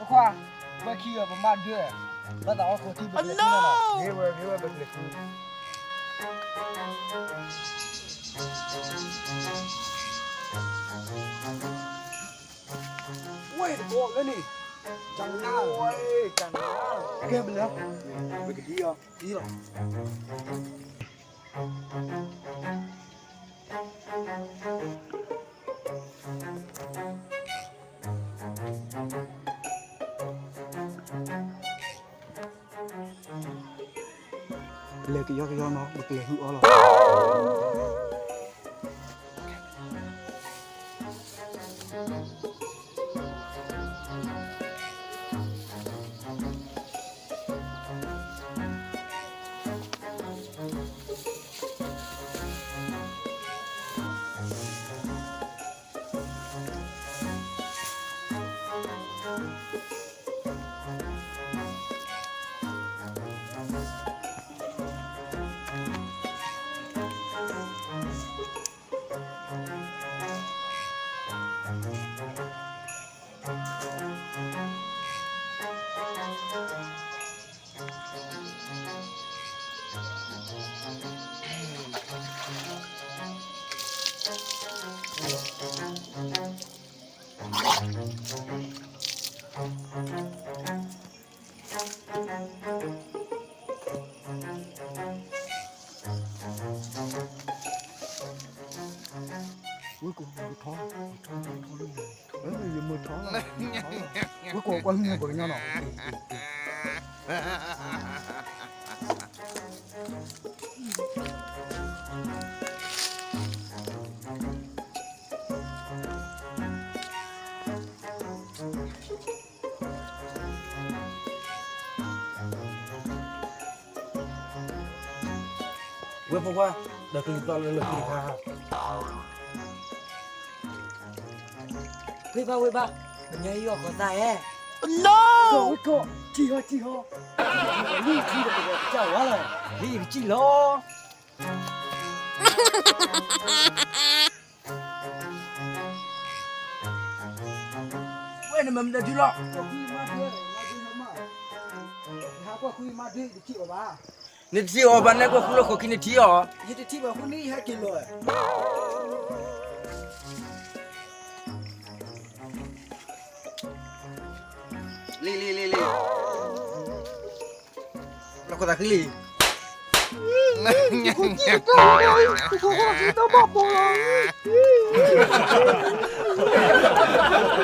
အခွါ, ဝဲခံဂၤပမၤဒၢ, ဘၣ်သးအီၣ်ခိးထံပကျဲၤ, ဂ့ၤဝဲ ဂ့ၤဝဲ ပကျဲၤထံ, ဝဲတဘိလၢန့ၣ်, ကနါ, ကနါ, ကဲပလဲၤ, ပကဒံအီၤ, ဒံလီၤ. လဲၤကယီကယီနီၤ ပကလဲၤဟုအီၣ်လီၤ. ဝ့ၢ်ကိးမုၢ်ထီ, မုၢ်ထီလံ, ဝ့ၢ်ကိးကွၢ်မုၢ်ပှၤကညီနီၤ. ဝဲဖိခွါ, ဒီးကလုၢ်သီလၢလၢခံတခါ, ဝ့ၢ်ဘၣ်ဝ့ၢ်ဘၣ်, ပညါဟံၣ်အီၣ်ကီသၣ်ဧဲ, ဝ့ၢ်ကိး, ထံဟီထံဟီ, လံၢ်ထံဒီးပကစၢ်ဝါလီၤ, လံၢ်ကစံၣ်လီၤ. ဝဲနမၤမနုၤဒုလီၤ, နတထံၣ်အီၤဘၣ် နဲကွၢ်ဃုလၢဃိးခံနထံၣ်အီၤ, ယတထံၣ်ဘၣ်ဃုန့ၣ် ယဟဲက့ၤလီၤ. လံလံလံလံ, လီၢ်ခိၣ်သးဃံလံ. တဘၣ်ပိာ်လီၤ.